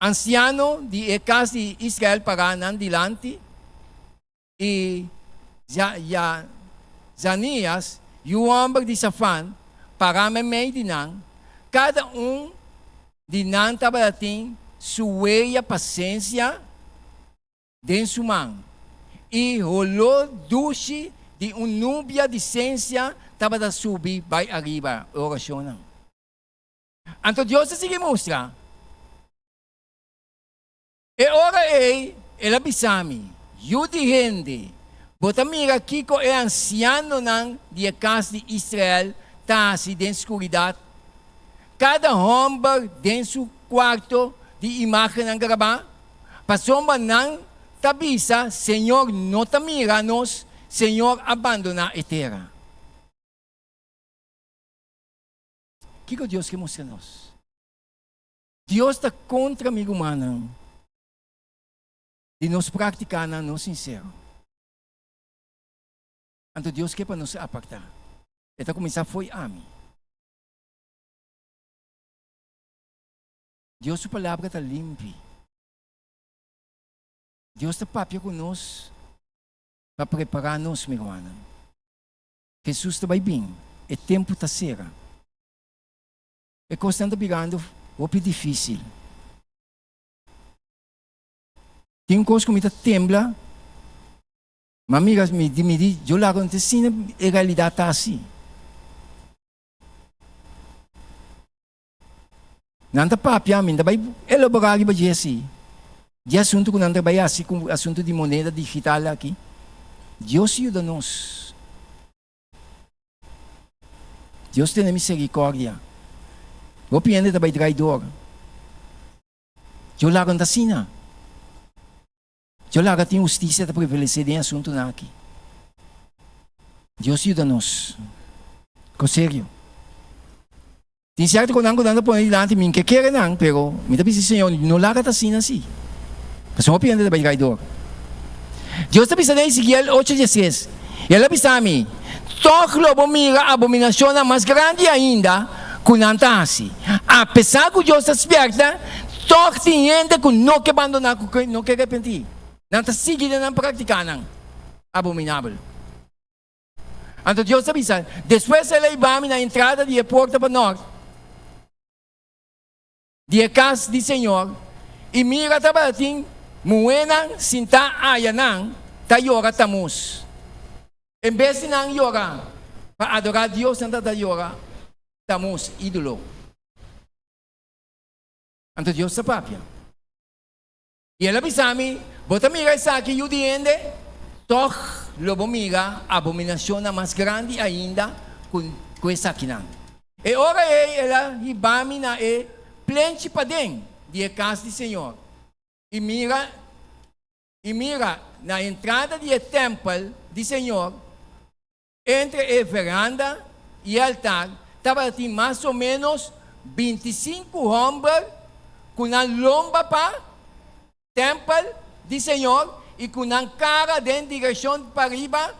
ansiano di e kas di Israel pará nan dilanti. I Jazanias, yu hòmber di Safan, pará meimei di nan, kada un di nan tabatin su weya pa sensia den su man, i holó dushi di un nubia di sensia tabata subi bai ariba. E orashonnan. Anto Dios a sigui mustra. E ora ei el a bisa mi, Yu di hende, bo ta mira kiko e ansianonan di e kas di Israel ta hasi den skuridat, kada hòmber den su kuarto di imágennan grabá? Pasobra nan ta bisa, Señor no ta mira nos, Señor a bandoná e tera. Kiko Dios ke mustra nos? Dios ta kontra mi rumannan di nos práktikanan no sinsero. Anto Dios ke pa nos apartá. E ta kuminsá fo'i ami. Dios su Palabra ta limpi. Dios ta papia ku nos pa prepará nos, mi rumannan. Hesus ta bai bin, e tempu ta sera. E kosnan ta birando hopi difísil. Tin un kos ku mi ta tembla, ma mira mi di mi di, yo laga no ta asina e realidat ta asi. Nan ta papia, mi no ta bai elaborá riba dje asi. Dje asuntu ku nan ta bai hasi ku asuntu di moneda digital aki. Dios yuda nos. Dios tene misericordia. Hopi hende ta bai draidor. Dios laga no ta asina. Dios laga tin husticia ta prevalece den e asuntunan aki. Dios yuda nos. Con serio. Tin cierto conan cu nan ta pone dilanti mi n'ke kere nan, pero mi ta bisa Señor no laga ta asina si. Pasobra hopi hende ta bai traidor. Dios ta bisa den Ezekiel ocho diestres, I el a bisa mi, Tog lo bo mira abominacionnan mas grandi ainda cu nan ta haci. Apesar cu Dios ta spierta, tog tin hende cu no ke bandona, cu no ke repenti. Nan ta sigui den nan practicanan abominabel. Anto Dios a bisa, Despues el a hiba mi na entrada di e porta pa nort di e kas di señor, i mira tabatin muhénan sintá ayanan ta yora Tamuz. En bes di nan yora pa adorá Dios, nan tabata yora Tamuz, ídolo. Anto Dios ta papia. I el a bisa mi, Bo ta mira esaki, yu di hende? Tòg lo bo mira abominashonnan mas grandi ainda ku esakinan. E ora ei el a hiba mi na e plenchi paden di e kas di señor, i mira, i mira, na entrada di e tèmpel di señor, entre e veranda i e altar, tabatin mas o ménos bintisinku hòmber ku nan lomba pa tèmpel di señor i ku nan kara den direkshon pariba,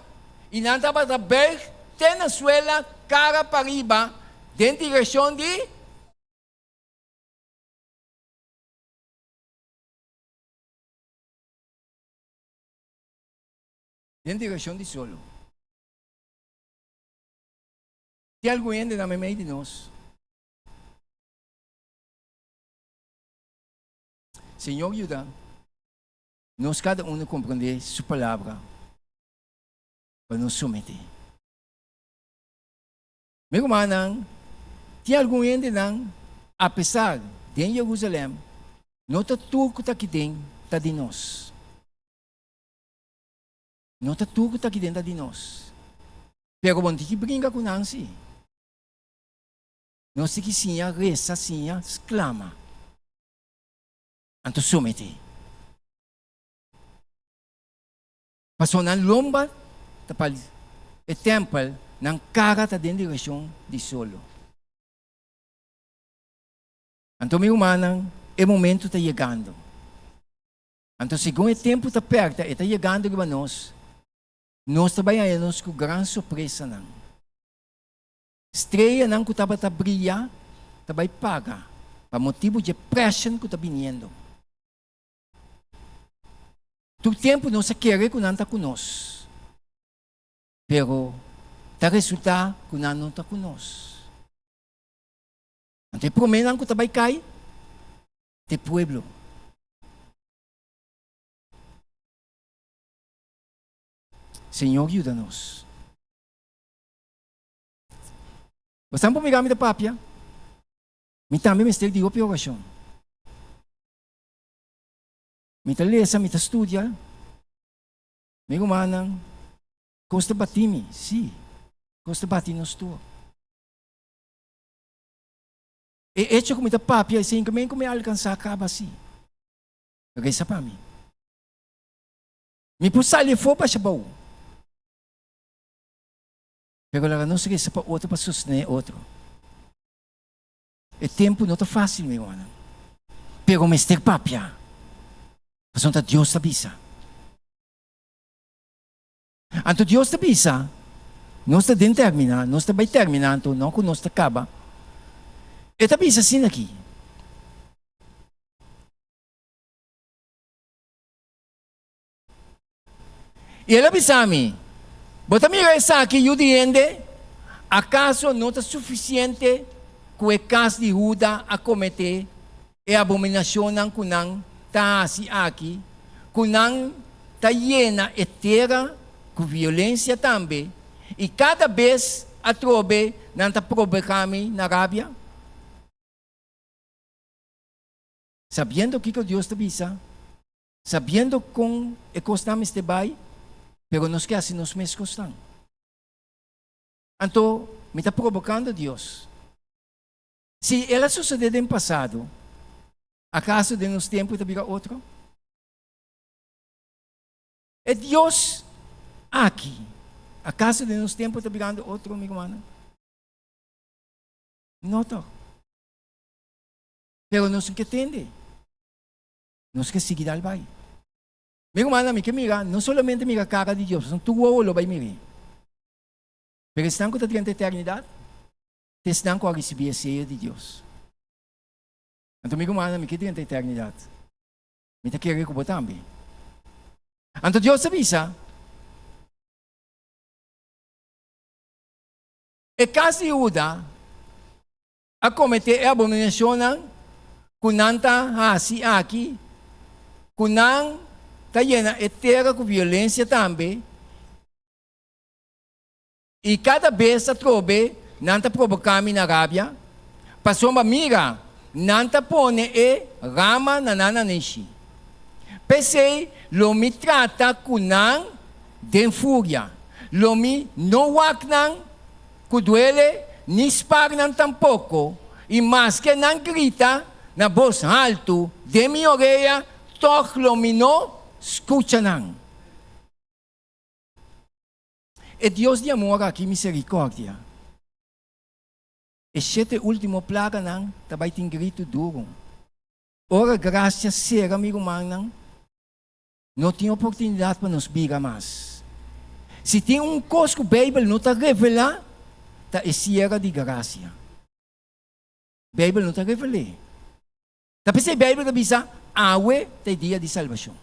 i nan tabata bùig te na suela kara pariba den direkshon di. Den direkshon di solo. Tin algun hende na meimei di nos. Señor yuda nos kada uno komprendé Su Palabra pa nos someté. Mi rumannan, tin algun hendenan, apesar den Jerusalèm, no ta tur ku ta aki den ta di nos. No ta tur ku ta aki den ta di nos. Pero bo no tin ki bringa ku nan si. Nos tin ki siña resa, siña sklama. Anto somet'é. Pasobra nan lomba ta pa e tèmpel, nan kara ta den direkshon di solo. Anto mi rumannan, e momentu ta yegando. Anto segun e tempu ta pèrta, e ta yegando riba nos, nos ta bai haña nos ku gran sorpresanan. Streanan ku tabata bria ta bai paga pa motibu dje preshon ku ta biniendo. Tur tempu nos a kere ku nan ta ku nos, pero ta resultá ku nan no ta ku nos. Anto e proménan ku ta bai kai ta e pueblo. Señor yuda nos. Bo por mira mi ta papia? Mi tambe mester di hopi orashon. Mi ta lesa, mi ta studia. Mi rumannan, kos ta bati mi, sí, kos ta bati nos tur. E echo ku mi ta papia esei ku mi alkansá kaba sí. Resa pa mi. Mi por sali afó basha bou. Pero laga nos resa pa otro pa sostené otro. E tempu no ta fásil, mi rumannan, pero mester papia, pasobra ta Dios ta bisa. Anto Dios ta bisa, Nos ta den terminá, nos ta bai terminá, anto no ku nos ta kaba. E ta bisa asina aki. I el a bisa mi, Bo ta mira esaki, yu di hende? Akaso no ta sufisiente ku e kas di Huda a kometé e abominashonnan ku nan ta hasi aki, ku nan ta yena e tera ku violensia tambe, i kada bes atrobe nan ta proboká mi na rabia? Sabiendo kiko Dios ta bisa, Sabiendo kon e kosnan mester bai, pero nos ke hasi nos mes kosnan. Anto mi ta probokando Dios. Si el a sosodé den pasado, akaso den nos tempu e ta bira otro? E Dios aki, akaso den nos tempu e ta birando otro, mi rumannan? No tòg. Pero nos no ke tende. Nos ke sigui dal bai. Mi rumannan, mi ke mira, no solamente mira kara di Dios, pasobra tur wowo lo bai mir'é. Pero esnan ku ta drenta eternidat, ta esnan ku a risibí e seyo di Dios. Anto mi rumannan, mi ke drenta eternidat. Mi ta kere ku bo tambe. Anto Dios ta bisa, E kas di Huda a kometé e abominashonnan ku nan ta hasi aki, ku nan ta yena e tera ku violensia tambe, i kada bes atrobe nan ta proboká mi na rabia, pasobra mira, nan ta pone e rama na nan nanishi. P'esei lo mi trata ku nan den furia, lo mi no wak nan ku duele ni spar nan tampoko, i maske nan grita na bos haltu den mi orea, tòg lo mi no skucha nan. E Dios di amor aki miserikòrdia. E shete último plaganan ta bai tin gritu duru. Ora grasia sera, mi rumannan, No tin oportunidat pa nos bira mas. Si tin un kos ku Beibel no ta revelá, ta e siera di grasia. Beibel no ta revel'é. Ta p'esei Beibel ta bisa, Awe ta e dia di salbashon.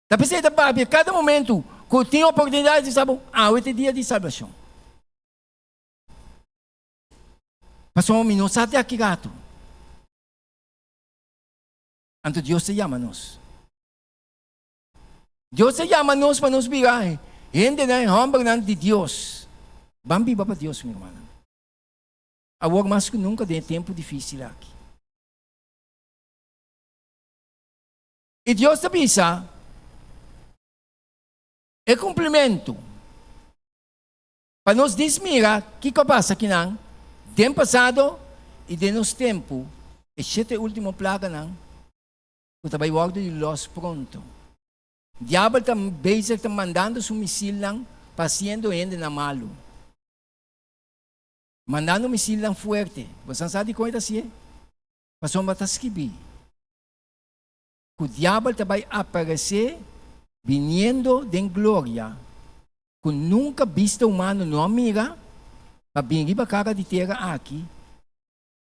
Ta p'esei ta papia kada momentu ku tin oportunidat di bisa bo, Awe ta e dia di salbashon. Pasobra mi no sa te aki ratu. Anto Dios ta yama nos. Dios ta yama nos pa nos bira hendenan, hòmbernan di Dios. Ban biba pa Dios, mi rumannan. Awor mas ku nunka den e tempu difísil aki. I Dios ta bisa, E kumplimentu pa nos dismira kiko a pasa akinan den pasado i den nos tempu, e shete último plaganan ku ta bai wòrdu di lòs pronto. Diabel ta bezig ta mandando su misilnan pa hasiendo hendenan malu. Mandando misilnan fuerte. Bosan sa dikon e ta hasié? Pasobra ta skibí ku diabel ta bai aparesé biniendo den gloria ku nunka bista humano no a mira, pa bin riba kara di tera aki,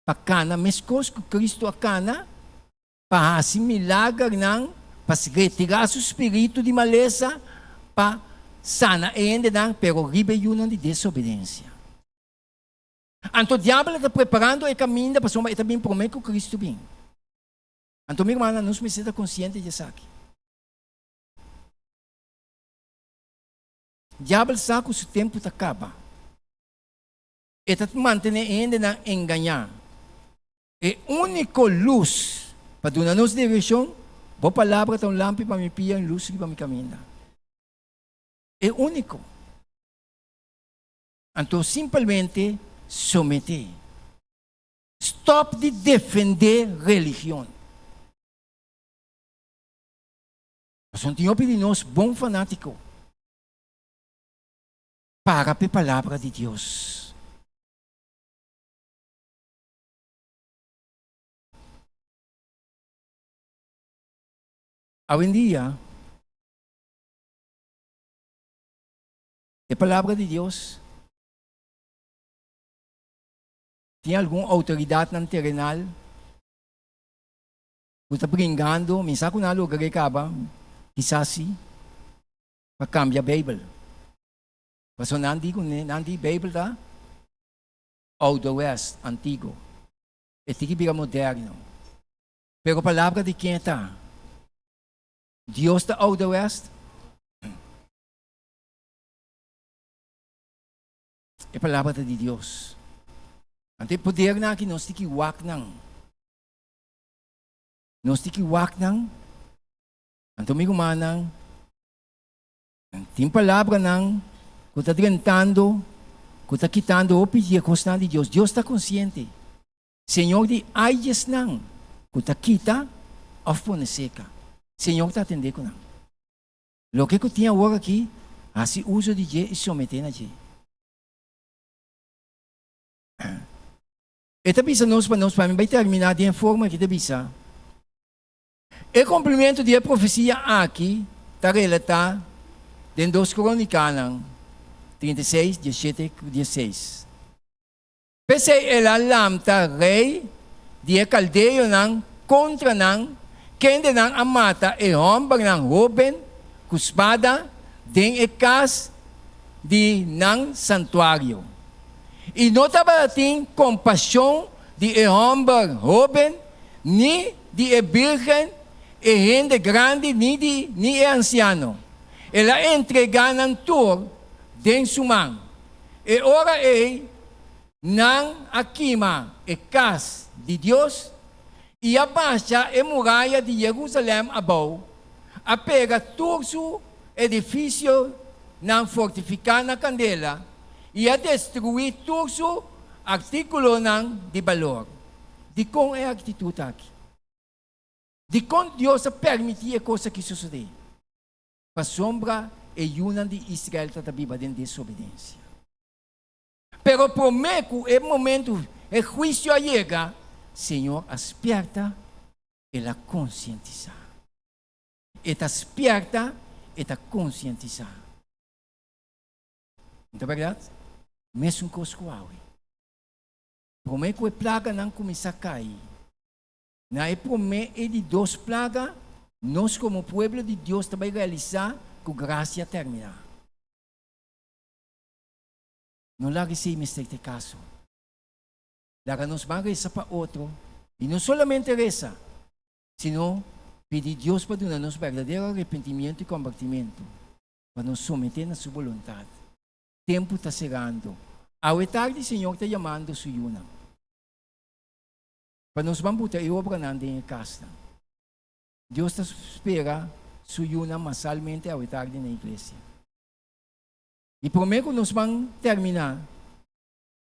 pa kana meskos ku Kristu a kana, pa hasi milagernan, pa retirá su spiritu di malesa, pa sana e hendenan, pero riba e yunan di desobedensia. Anto diabel a ta preparando e kaminda pasobra e ta bin promé ku Kristu bin. Anto mi rumannan, nos mester ta konsiente di esaki. Diabel sa ku su tempu ta kaba. E ta mantené e hendenan engañá. E úniko lus pa duna nos direkshon, Bo palabra ta un lampi pa mi pia, un lus riba mi kaminda. E úniko. Anto simpelmente someté. Stòp di defendé religion. Pasobra tin hopi di nos bon fanátiko. Para p'e Palabra di Dios. Awendia, e Palabra di Dios tin algun outoridatnan terenal ku ta bringando, mi sa ku nan a logra e kaba, kisas si, pa kambia Beibel. Pasobra nan di ku nan di Beibel ta ouderwets, antiguo. E tin ki bira moderno. Pero palabra di ken ta? Dios ta ouderwets? E palabra ta di Dios. Anto e podernan aki nos tin ki wak nan. Nos tin ki wak nan. Anto mi rumannan, tin palabranan ku ta drentando, ku ta kitando hopi di e kosnan di Dios. Dios ta konsiente. Señor di ai di esnan ku ta kita òf pone seka. Señor ta atendé ku nan. Loke ku tin awor aki, hasi uso di dje i someté na dje. E ta bisa nos pa nos, pa mi bai terminá den e forma ki ta bisa, E kumplimentu di e profesia aki ta relatá den Dos Krónikanan 36, 17 ku 16. P'esei el a lamta rei di e kaldeonan kontra nan, kendenan a mata e hòmbernan hóben ku spada den e kas di nan santuario. I no tabatin kompashon di e hòmber hóben, ni di e bírgen, e hende grandi ni di ni e ansiano. El a entregá nan tur den su man. E ora ei nan a kima e kas di Dios i a basha e muraya di Jerusalèm abou, a pega tur su edifisionan fortifiká na kandela i a destruí tur su artíkulonan di balor. Dikon e aktitut aki? Dikon Dios a permití e kos aki sosodé? Pasobra e yunan di Israel ta ta biba den desobedensia. Pero promé ku e momentu e huisio a yega, Señor a spièrta, El a konsientisá. E ta spièrta, E ta konsientisá. No ta bèrdat? Mesun kos ku awe. Promé ku e plaganan kuminsá kai, Na e promé i di dos plaga, nos komo pueblo di Dios ta bai realisá ku grasia a terminá. No laga esei mester ta e kaso. Laga nos ban resa pa otro, i no solamente resa, sino pidi Dios pa duna nos berdadero arepentimiento i kombertimentu, pa nos someté na Su boluntat. Tempu ta serando. Awe tardi Señor ta yamando Su yunan. Pa nos ban buta e obranan den e kasnan. Dios ta spera Su yunan masalmente awe tardi na iglesia. I promé ku nos ban terminá,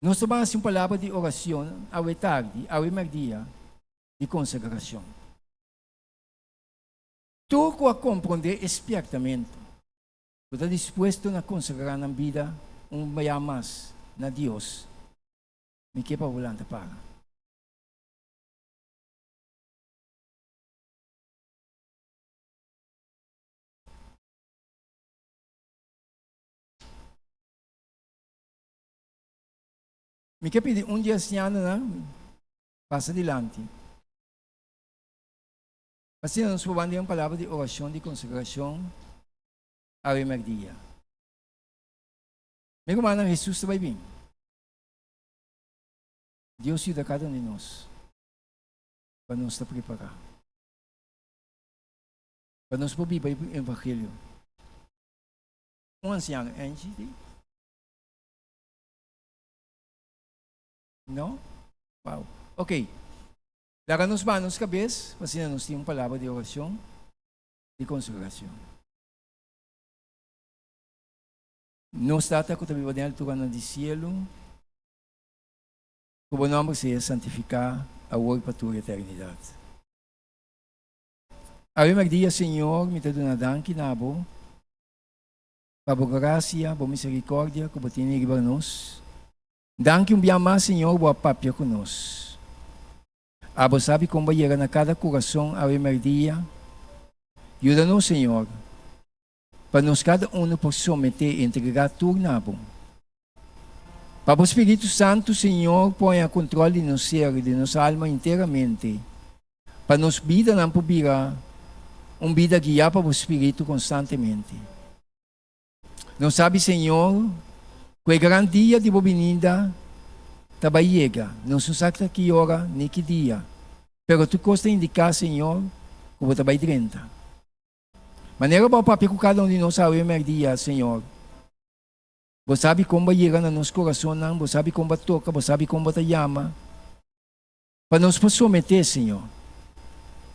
nos ta ban hasi un palabra di oracion awe tardi, awe merdia, di konsagrashon. Tur ku a komprondé e spièrtamentu, ku ta dispuesto na konsagrá nan bida un bia mas na Dios, Mi ke pa bo lanta para. Mi ke pidi un di e ancianonan pasa dilanti. Asina nos por ban den un palabra di oracion di consagracion awe merdia. Mi rumannan, Jesus ta bai bin. Dios yuda kada un di nos pa nos ta prepará, pa nos por biba e evangelio. Un ansiano, Angie, di? No? Wow. Ok. Laga nos baha nos kabes, pa asina nos tin un palabra di orashon di konsagrashon. Nos Tata ku ta biba den alturanan di sielu, ku bo nòmber sea santifiká awor i pa tur eternidat. Awe mèrdia, Señor, mi ta duna danki na bo pa bo grasia, bo miserikòrdia ku bo tene riba nos. Danki un bia mas, Señor, bo a papia ku nos. Abo sabi kon bo a yega na kada kurason awe mèrdia. Yuda nos, Señor, pa nos kada unu por someté i entregá tur na Bo. Pa Bo Spiritu Santu, Señor, por haña kontrol di nos ser i di nos alma enteramente, pa nos bidanan por bira un bida guiá pa Bo Spiritu konstantemente. Nos sabi, Señor, ku e gran dia di Bo binida ta bai yega. Nos no sa ta ki ora ni ki dia, pero tur kos ta indiká, Señor, ku Bo ta bai drenta. Manera Bo a papia ku kada un di nos awe mèrdia, Señor, Bo sabi kon Bo a yega na nos korasonnan, Bo sabi kon Bo a toka, Bo sabi kon Bo ta yama. Pa nos por someté, Señor,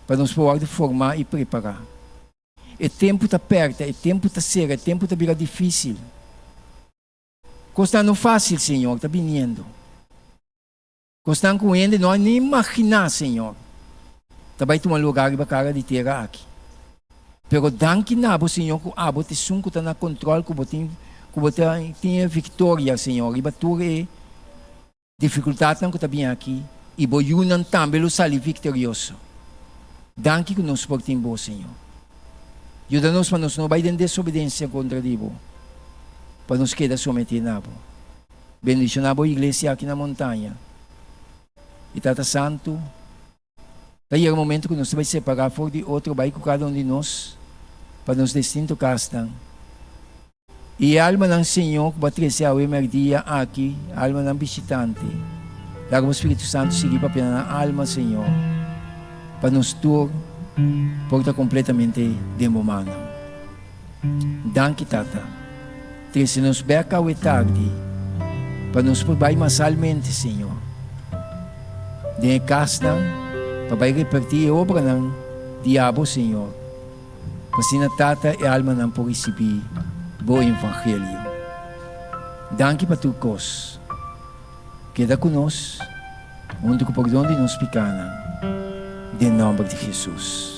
pa nos por wòrdu formá i prepará. E tempu ta pèrta, e tempu ta sera, e tempu ta bira difísil. Kosnan no fásil, Señor, ta biniendo. Kosnan ku hende no a ni imaginá, Señor, ta bai tuma lugá riba kara di tera aki. Pero danki na Bo, Señor, ku Abo ta esun ku ta na kontròl, ku Bo tin, ku Bo ta tin e viktoria, Señor, riba tur e. Difikultatnan ku ta bin aki i bo yunan tambe lo sali viktorioso. Danki ku nos por tin bo, Señor. Yuda nos pa nos no bai den desobedensia kontra di bo, pa nos keda sometí na bo. Bendishoná bo iglesia aki na Montaña. I Tata Santu, ta yega momento ku nos ta bai separá for di otro, bai ku kada un di nos pa nos distinto kasnan. I e almanan, Señor, ku bo a trese awe mèrdia aki, almanan bishitante, laga bo Spiritu Santu sigui papia na nan alma, Señor, pa nos tur por ta kompletamente den bo mannan. Danki, Tata. Trese nos bèk awe tardi, pa nos por bai masalmente, Señor, den e kasnan, pa bai repartí e obranan di abo, Señor. P'asina Tata e almanan por risibí Bo Evangelio. Danki pa tur kos. Keda ku nos, huntu ku pordon di nos pikánan, den nòmber di Hesus.